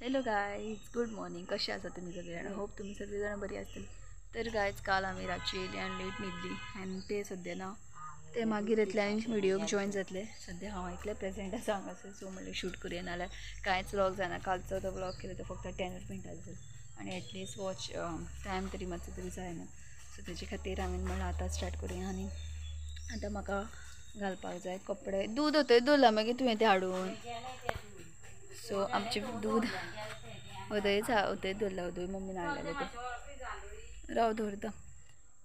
Hello guys, good morning. कशें आसा तुमी सगळे जाण? होप तुमी सगळे जाण बरी आसतली. तर गायज काल आमी रातची येयली आनी लेट न्हिदली आनी ते सद्या ना ते मागीर येतले आनी व्हिडियोक जॉयन जातले. सद्या हांव एकलें प्रेजेंट आसा हांगासर, सो म्हणलें शूट करुया, नाल्यार कांयच व्लॉग जायना. कालचो तो व्लॉग केलो तो फक्त 10 मिनटांचो आनी एटलिस्ट वॉच टायम तरी मातसो तरी जायना. सो तेजे खातीर हांवें म्हणलें आतां स्टार्ट करुया. आनी आतां म्हाका घालपाक जाय कपडे. दूद वतय दवरला मागीर तुवें तें हाडून. सो आमचें दूद वतय वतय दवरला, वतय मम्मीन हाडलेलें तें राव दवरता.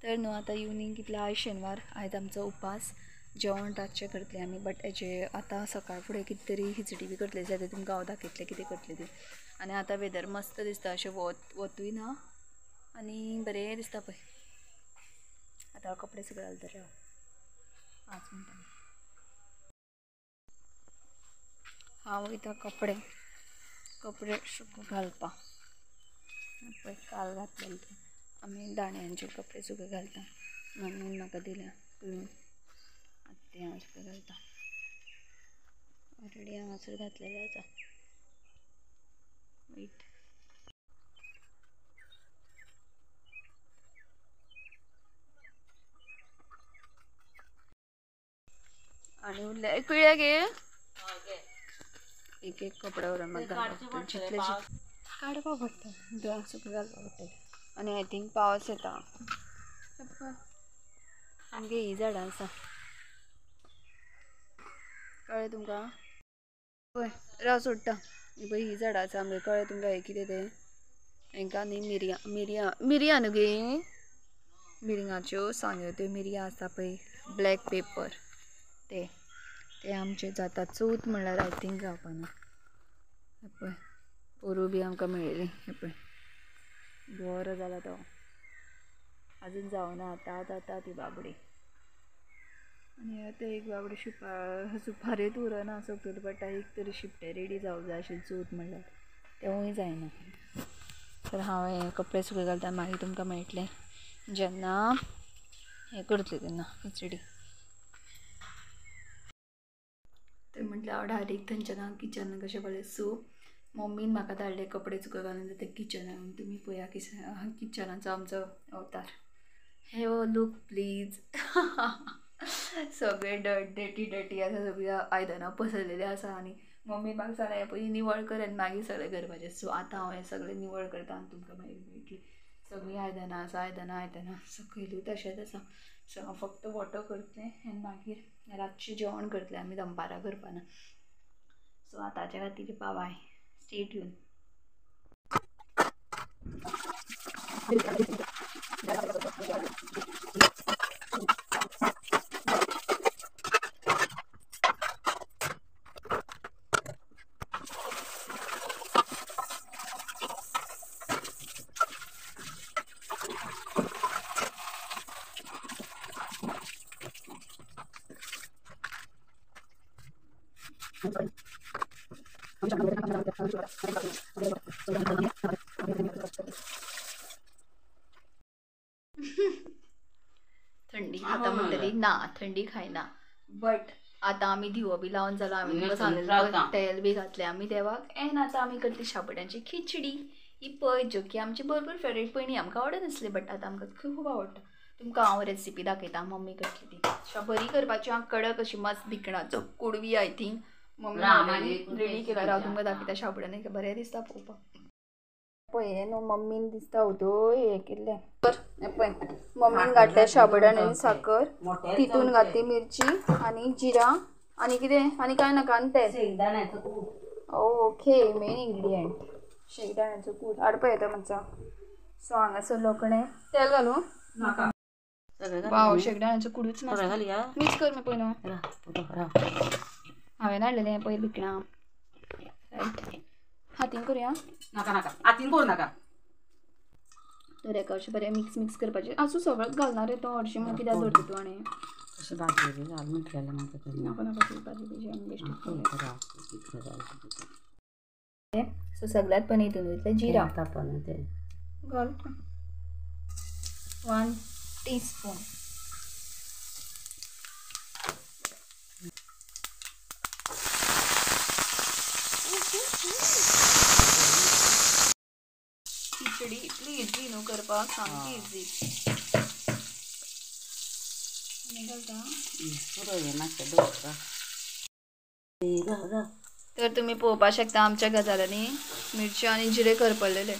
तर न्हू आतां इवनींग कितलें, आयज शेनवार, आयज आमचो उपास. जेवण रातचें करतलें आमी, बट हेजे आतां सकाळ फुडें कितें तरी खिचडी बी करतले जाल्यार तुमकां हांव दाखयतलें कितें करतलें तें. आनी आतां वेदर मस्त दिसता, अशें वत वतूय ना आनी बरें दिसता पळय. आतां हांव कपडे सगळे घालतलें राव 5 मिनटां. हांव वयता कपडे कपडे सुको घालपाक. पळय काल घातलेले ते आमी दाण्यांचे कपडे सुके घालता, मम्मीन म्हाका दिल्या पिळून. आतां ते हांव सुके घालता. ऑलरेडी हांगासर घातलेले आसा. वेट, आनी उरले एक पिळ्या गे. एक एक कपडे व्हरून म्हाका घालपाक पडटा, जितले काडपाक पडटा, सुके घालपाक पडटलें. आनी I think पावस येता. आमगे ही झाडां आसा, कळ्ळें तुमकां? पळय राव सोडटा. ही पळय ही झाडां आसा आमगे, कळ्ळें तुमकां हें कितें तें? हेंकां न्ही मिरयां, मिरयां मिरयां न्हू गे, मिरयांच्यो सांग्यो त्यो मिरयां आसता पळय, ब्लॅक पेपर ते ते आमचे जाता. चवथ म्हणल्यार I think जावपाना. पळय पोरूं बी आमकां मेळ्ळी. हें पळय बरो जाला तो, अजून जावना, आतां जाता ती बाबडी. आनी आतां एक बाबडी सुपारेत उरना, सकयल पडटा. एक तरी शिपटे रेडी जावंक जाय आशिल्ली चवथ म्हणल्यार, तेंवूय जायना. तर हांव हे कपडे सुके घालता, मागीर तुमकां मेळटलें जेन्ना हें करतलें तेन्ना खिचडी. तर म्हटल्यार हांव डायरेक्ट थंयच्यान किचनान कशें पळय. सो मम्मीन म्हाका धाडले कपडे सुके घालून ते किचनान. तुमी पळया किचनाचो आमचो अवतार. हे लूक प्लीज. सगळे डर्टी डर्टी आसा, सगळीं आयदनां पसरलेलीं आसा. आनी मम्मीन म्हाका सांगलें हें पयलीं निवळ कर आनी मागीर सगळें करपाचें. सो आतां हांव हें सगळें निवळ करता आनी तुमकां मागीर मेळटलें. सगळीं आयदनां आसा, आयदनां आयदनां सकयलूय तशेंच आसा. सो हांव फक्त वोटो करतलें आनी मागीर रातचें जेवण करतलें आमी, दनपारां करपाना. सो आतांच्या खातीर बाय, स्टे ट्यून. थंडी खाता म्हणटली ना, थंडी खायना. बट आतां आमी दिवो बी लावन जालो, आमी तुमकां सांगलें तेल बी घातलें आमी देवाक. एन आतां आमी करतली शाबड्यांची खिचडी. ही पळय ज्यो की आमची भरपूर फेवरेट, पयलीं आमकां आवडनासली बट आतां आमकां खूब आवडटा. तुमकां हांव रेसिपी दाखयता मम्मी करतली ती. बरी करपाची हांव कडक अशी मस्त भिकणाचो कुडवी I think mummy ready केला. राव तुमकां दाखयता शाबड्यान बरें दिसता पळोवपाक. पळय न्हू मम्मीन दिसता उदय हें केल्लें. पळय मम्मीन घातलें शाबड्यान आनी साकर, तितून घातली मिरची आनी जिरा आनी कितें आनी कांय नाका आनी तेल. ओके, मेन इन्ग्रिडियंट शेंगदाण्याचो कूट. हाड पळय येता मातसो. सो हांगासर लोकणें तेल घालूं नाका. वाव, शेंगदाण्याचो कुडूच ना. मिक्स कर पळय न्हू. हांवें हाडलेलें पळय भिकणां. रायट, हातीन करुया नाका नाका, हातीन करूं नाका. तर एका अशें बरें मिक्स मिक्स करपाचें. आसूं सगळेंच घालणार रे तो हरशीं म्हण कित्याक दवरता तूं? आनी अशें भाजी बी घाल म्हटलेलें म्हाका. नाका नाका, ती भाजी बिजी आमी बेश्टी. सो सगळ्यांत पयलीं हितून वयतलें जिरा तापना तें घाल 1 टीस्पून. खिचडी इतली इजी न्हू करपाक, सामकी इजी. तर तुम्ही पळोवपाक शकता आमच्या गजालांनी मिरच्यो आनी जिरे करपलेले.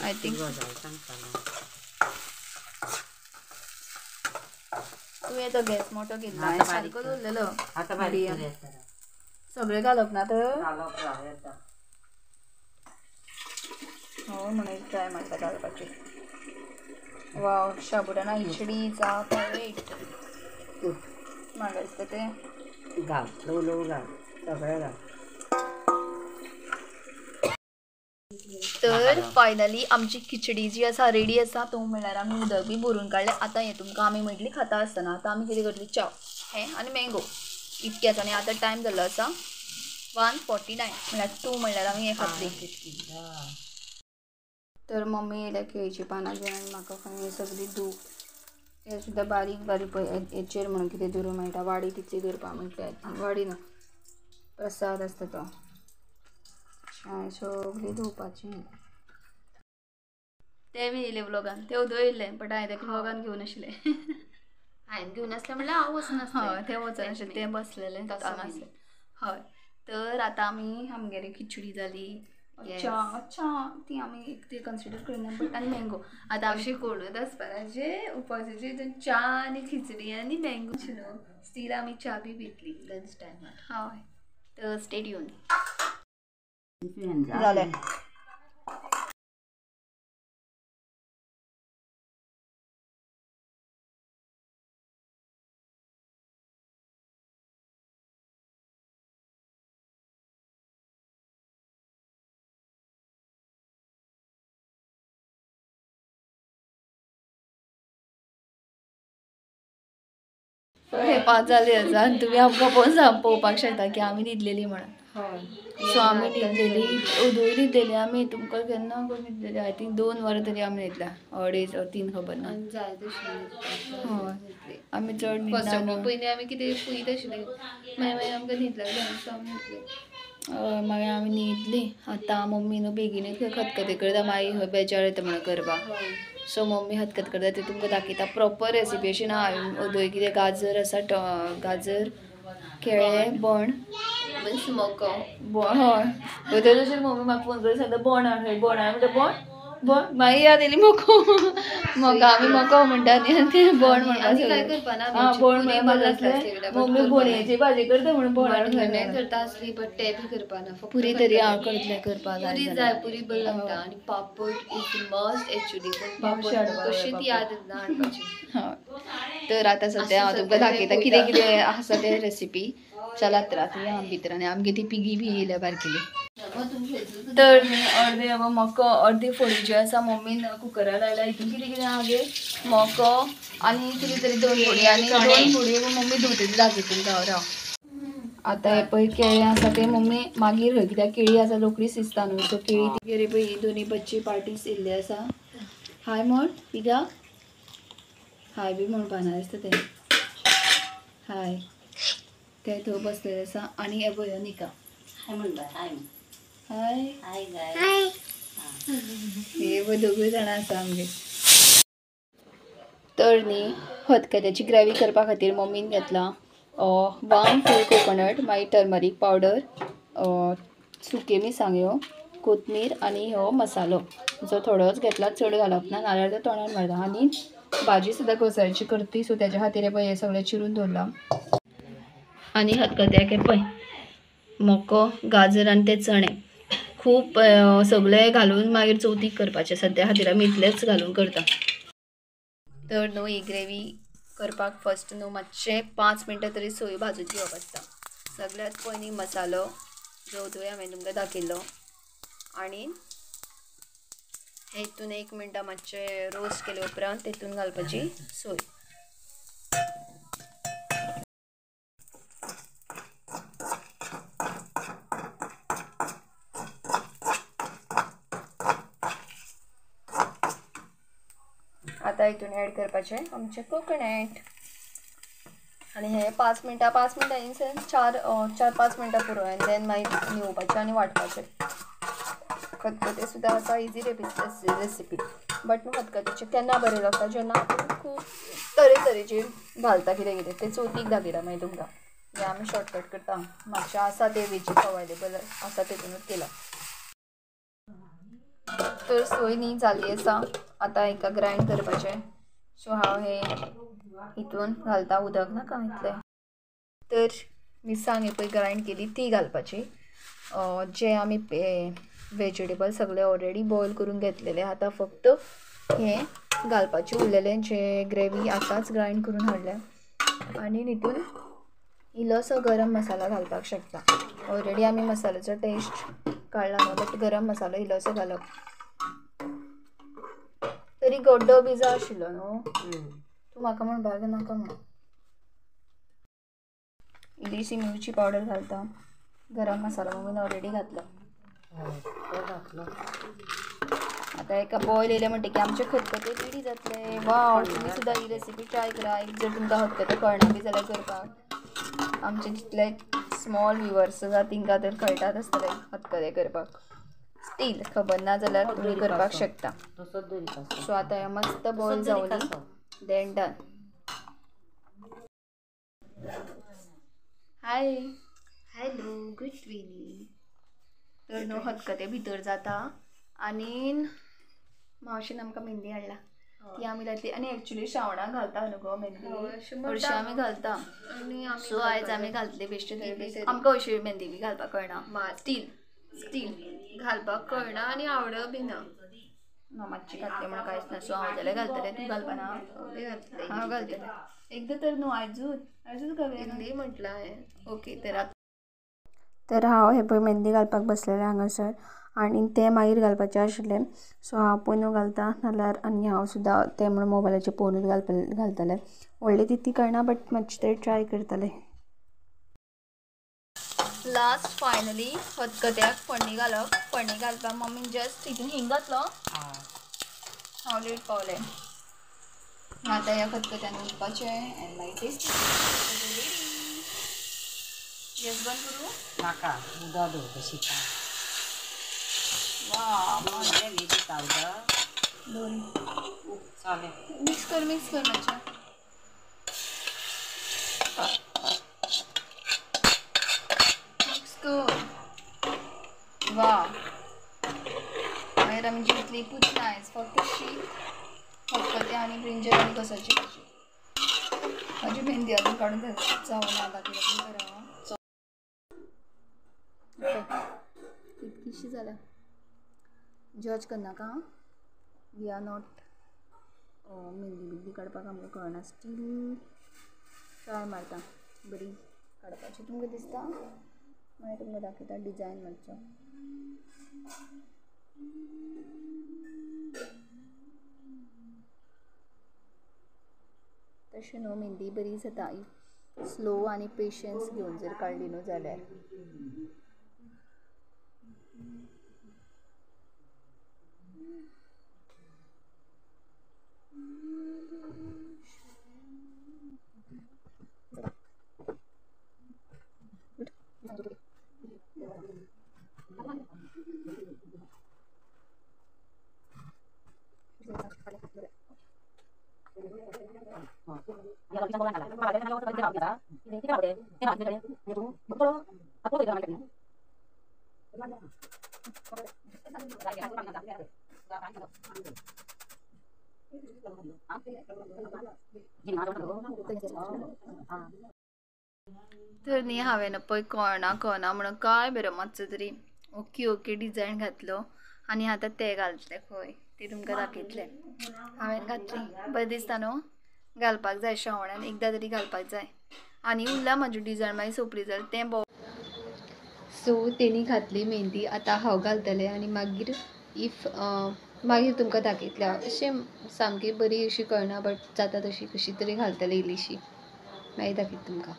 I think तुवें तो गॅस मोठो केल्लो सारको दवरलेलो. सगळें घालप ना तर हो म्हणून ट्राय मारता घालपाची. वाव, साबुदाणा खिचडीचा प्लेट म्हाका दिसता तें घाल, ल्हव ल्हव घाल, सगळें घाल. तर फायनली आमची खिचडी जी आसा रेडी आसा. तो म्हणल्यार आमी उदक बी भरून काडलें. आतां हें तुमकां आमी म्हटली खाता आसतना आतां आमी कितें करतली, च्या हें आनी मँगो इतकें आसा. आनी आतां टायम जाल्लो आसा 1:49 म्हणल्यार 2 म्हणल्यार आमी हें खातली. तर मम्मी येयल्या केळीची पानां घेवन आनी म्हाका खंय सगळी धूप हे सुद्दां बारीक बारीक हेचेर म्हणून कितें धरूंक मेळटा. वाडी तितली धरपा म्हटल्यार वाडी ना, प्रसाद आसता तो. सगळी धुवपाची. ते बी येयले व्लॉगान, ते उदय येयले बट हांवें तेका व्लॉगान घेवन आशिल्लें. हांवें घेवन आसलें म्हणल्यार हांव वचनासलें. हय, तें वचनाशिल्लें, तें बसलेलें हांगासर. हय, तर आतां आमी आमगेली खिचडी जाली, च्या च्या ती आमी एक ती कन्सिडर करिना बट आनी मँगो. आतां अशी कोणूच आसपाचे उपासाची च्या आनी खिचडी आनी मँगो न्हू, स्टील आमी च्या बी पितली लंच टायमार. हय, तर स्टे ट्यून. जालें. हे 5 जाले आसा आनी तुमी आमकां पळोवन पळोवपाक शकता की आमी न्हिदलेली म्हणून. सो आमी न्हिदलेली, दोन न्हिदलेली आमी. तुमकां केन्ना न्हिदलेली, I think 2 वरां तरी आमी न्हिदल्या, 2.5 or 3 खबर ना. हय, आमी चड न्हिदना. पयलीं आमी कितें पळयत आशिल्ले, मागीर मागीर आमकां न्हीद लागली सो आमी न्हिदले. मागीर आमी न्हिदली. आतां मम्मी न्हू बेगीनूच खतखतें करता, मागीर खंय बेजार येता म्हणून करपाक. सो मम्मी खतखत करता ती तुमकां दाखयता. प्रॉपर रेसिपी अशी ना, हांवें कितें गाजर आसा, गाजर केळें बोण मको. हय, थंय तशें मम्मी म्हाका फोन करून सांगता बोण हाड, खंय बोण हाड म्हणटा, बोण बोण. मागीर याद येयली मको. मको आमी मको म्हणटा न्ही, आनी तें बोण म्हणटा. बोण म्हणल्यार मम्मी बोणयेची भाजी करता म्हणून बोण करता आसली बट ते बी करपाना. पुरी तरी हांव करतलें करपाक पुरी जाय, पुरी बरी लागता. आनी पापड is must actually, पूण पापड कशीच याद येना हाडपाची. हय, तर आतां सद्या हांव तुमकां दाखयता कितें कितें आसा तें रेसिपी. चलात तर आतां या भितर. आनी आमगे ती पिगी बी येयल्या बारकेली. तर अर्दे मको अर्दी फोडी जी आसा मम्मीन कुकरार लायल्या. हितून कितें कितें आहा गे, मको आनी कितें तरी 2 फोडी, आनी 2 फोडी मम्मी धुवतली दाखयतली. हांव राव. आतां हे पळय केळें आसा तें मम्मी मागीर खंय, कित्याक केळी आसा रोखडी शिजता न्हू. सो केळी तिगेर पळय ही दोनी बच्ची पार्टीस येयल्ली आसा. हाय म्हण पिगा, हाय बी म्हणपाना दिसता तें. हाय, ते थंय बसलेले आसा. आनी हे पळय निका, हाय म्हण बाय, हाय हाय हाय गाय. हे पळय दोगूय जाणां आसा आमगे. तर न्ही खतखत्याची ग्रेवी करपा खातीर मम्मीन घेतला 1 फूल कोकोनट, मागीर टर्मरीक पावडर, सुके मिरसांग्यो, कोथमीर आनी हो मसालो जो थोडोच घेतला, चड घालप ना नाल्यार तो तोंडार मारता. आनी भाजी सुद्दां घोसाळीची करती, सो तेज्या खातीर पळय हें सगळें चिरून दवरलां. आनी खतखत्याक हें पळय मको, गाजर आनी ते चणे खूब सगळे घालून मागीर चवथीक करपाचें. सद्या खातीर आमी इतलेंच घालून करता. तर न्हू ही ग्रेवी करपाक फर्स्ट न्हू मातशें 5 मिनटां तरी सोय भाजून घेवप आसता. सगळ्यांत पयलीं मसालो जो थंय हांवें तुमकां दाखयल्लो, आनी हेतून 1 मिनटां मातशें रोस्ट केले उपरांत तेतून घालपाची सोय. आतां हितून एड करपाचें आमचें कोकोनट. आनी हे 5 मिनटां, 5 मिनटां इन सेन्स 4-5 मिनटां पुरो. आनी देन मागीर न्हिवोवपाचें आनी वांटपाचें. खतखतें सुद्दां आसा इजी रेसिपी बट न्हू खतखत्याचें केन्ना बरें लागता जेन्ना आपूण खूब तरेतरेचे घालता कितें कितें तें चवथीक दाखयता मागीर तुमकां. हें आमी शॉर्टकट करता, मातशें आसा ते वेजीस अवेलेबल आसा तेतूनच केलां. तर सोय न्ही जाल्ली आसा, आतां हेका ग्रायंड करपाचें. सो हांव हे हितून घालता उदक नाका इतलें. तर मिरसांग पळय ग्रायंड केली ती घालपाची. जे आमी वेजिटेबल सगळे ऑलरेडी बॉयल करून घेतलेले, आतां फक्त हें घालपाचें उरलेलें जे ग्रेवी आतांच ग्रायंड करून हाडल्या. आनी हितून इल्लोसो गरम मसाला घालपाक शकता. ऑलरेडी आमी मसाल्याचो टेस्ट काडला न्हू, बट गरम मसालो इल्लोसो घालप. तरी गड्डो बी जाय आशिल्लो न्हू, तूं म्हाका म्हणपाक नाका म्हण. इल्लीशी मिरची पावडर घालता, गरम मसाला मम्मीन ऑलरेडी घातलो. आतां एका बॉयल येयलें म्हणटकीर आमचें खतखतें रेडी जातलें. वाव, तुमी सुद्दां ही रेसिपी ट्राय करा. एक जर तुमकां खतखतें कळना बी जाल्यार करपाक, आमचे जितले स्मॉल व्युवर्स आसा तेंकां तर कळटात आसतलें खतखतें करपाक. स्टील खबर ना जाल्यार तुमी करपाक शकता. सो आतां हें मस्त boil जावनी, then done. Hi hello good evening. तर न्हू खतखतें भितर जाता आनी मावशेन आमकां मेहंदी हाडला, ती आमी घातली. आनी एक्चुली श्रावणाक घालता न्हू गो मेहंदी, हरशीं आमी घालता. सो आयज आमी घातली बेश्टे तरी. आमकां हरशीं मेहंदी बी घालपाक कळना, स्टील स्टील घालपाक कळना आनी आवड बी ना. ना मातशी घातली म्हणून कांयच ना. सो हांव जाल्यार घालतलें, तूं घालपाना? हांव घालतलें एकदां तर न्हू, आयजूच आयजूच घालूया म्हटलां हांवें. ओके, तर आतां तर हांव हें पळय मेहंदी घालपाक बसलेलें हांगासर आनी तें मागीर घालपाचें आशिल्लें. सो हांव पयनू घालता नाल्यार आनी हांव सुद्दां तें म्हणून मोबायलाचेर पोवनूच घालतलें. व्हडली तितली कळना बट मातशें तरी ट्राय करतलें. लास्ट फायनली खतखत्याक फोडणी घालप. फोडणी घालपाक मम्मीन जस्ट हितून हिंग घातलो, हांव लेट पावलें. आतां ह्या खतखत्यान उरपाचें आनी मागीर टेस्ट रेडी. गॅस बंद करूं? नाका, उदक दवरता शिता. वा दोन चालेल, मिक्स कर, मिक्स कर मातशें. मिक्स कर. वा, मागीर आमी जितली नायस फक्त शीत, खतखतें आनी ब्रिंजल आनी घसाची भाजी. म्हाजी मेहंदी अजून काडून जावं ना, बाकी करा. इतकीशी जाल्या, जज करनाका. We are not mehndi बिंदी काडपाक आमकां कळना, स्टील ट्राय मारता बरी काडपाची. तुमकां दिसता मागीर तुमकां दाखयता डिजायन मातसो. तशें न्हू मेहंदी बरी जाता स्लो आनी पेशन्स घेवन जर काडली न्हू जाल्यार. तर न्ही हांवें पळय कळना कळना म्हणून काय बरें मातसो तरी ओके ओके डिजायन घातलो आनी आतां ते घालतले खंय ते तुमकां दाखयतले. हांवें घातली, बरें दिसता न्हू? घालपाक जाय श्रावणान एकदां तरी घालपाक जाय. आनी उरला म्हाजी डिजायन मागीर सोंपली जाल्यार तें बो. सो तेणी घातली मेहंदी, आतां हांव घालतलें आनी मागीर if मागीर तुमकां दाखयतलें हांव. अशें सामकी बरी अशी कळना बट जाता तशी कशी तरी घालतलें इल्लीशी, मागीर दाखयता तुमकां.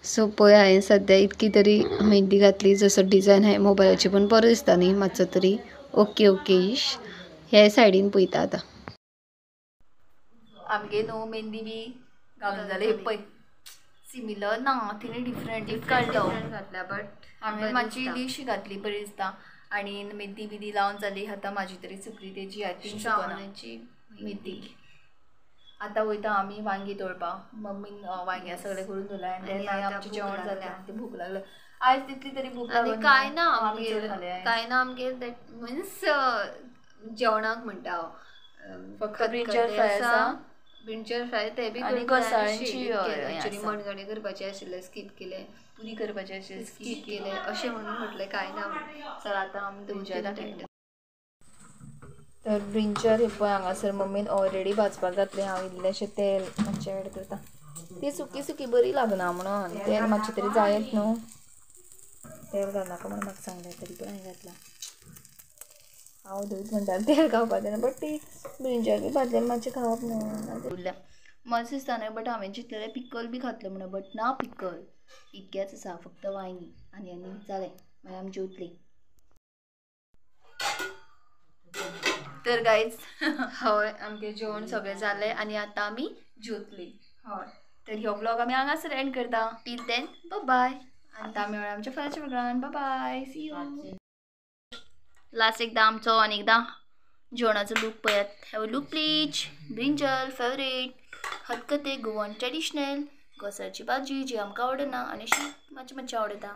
सो पळय हांवें सद्या इतकी तरी मेहंदी घातली, जसो डिजायन हांवें मोबायलाचेर पण बरो दिसता न्ही मातसो तरी ओके ओके इश. हे सायडीन पळयता आतां. आमगे न्हू मेहंदी बी घालून जालें पळय सिमिलर ना तिणें डिफरंट काडलो घातल्या बट हांवें मातशी इल्लीशी घातली बरी दिसता. आनी मेहंदी बिदी लावन जाली आतां म्हाजी तरी सुकली तेजी I think सुकना मेहंदी. आतां वयता आमी वांगी तोडपाक, मम्मीन वांग्या सगळें करून दवरलां आनी मागीर आमचें जेवण जालें आनी ती भूक लागली आयज तितली तरी भूक आनी लागून काय ना आमी चड आमगेर खालें आयज. काय ना आमगेर that means जेवणाक म्हणटा हांव फक्त ब्रिंजल फ्राय आसा ब्रिंजल फ्राय ते बी आनी करतले घोसाळ्यांची शेक हें एक्चुअली आसा. मणगणें करपाचें आशिल्लें स्कीप केलें, पुरी करपाची आशिल्ली स्कीप केलें अशें म्हणून म्हटलें काय ना म्हणून. चल आतां आमी दोन ब्रिंजल तीन दाखयता. आयटम. तर ब्रिंजल हे पळय हांगासर मम्मीन ऑलरेडी भाजपाक घातलें. हांव इल्लेशें तेल मातशें एड करता, ती सुकी सुकी बरी लागना म्हणून तेल मातशें तरी जायत न्हू. तेल घालनाका म्हणून म्हाका सांगलें तरी पण हांवें घातलां. हांव धूत म्हणटालें तेल खावपाचें ना बट ती ब्रिंजल बी भाजलेलें मातशें खावप न्हू. उरल्या मस्त दिसता न्हय बट हांवें चिंतलेलें पिकल बी खातलें म्हणून बट ना पिकल इतकेंच आसा फक्त वांयगीं आनी आनी जालें मागीर आमी जेवतलीं. तर गायज हय आमगें जेवण सगळें जालें आनी आतां आमी जेवतलीं. हय तर ह्यो व्लॉग आमी हांगासर एंड करता. टील then बाय. आतां मेळुया आमच्या फाल्याच्या व्लॉगान. बाय सी you. Last एकदां आमचो आनी एकदां जेवणाचो लूक पळयात. Have a look please. Brinjal favourite, खतखतें गोवन ट्रेडिशनल, घोसाळ्याची भाजी जी आमकां आवडना आनी शीत मातशें मातशें आवडटा.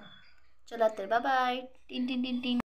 चलात तर बाय बाय. टीन टीन टीन टीन.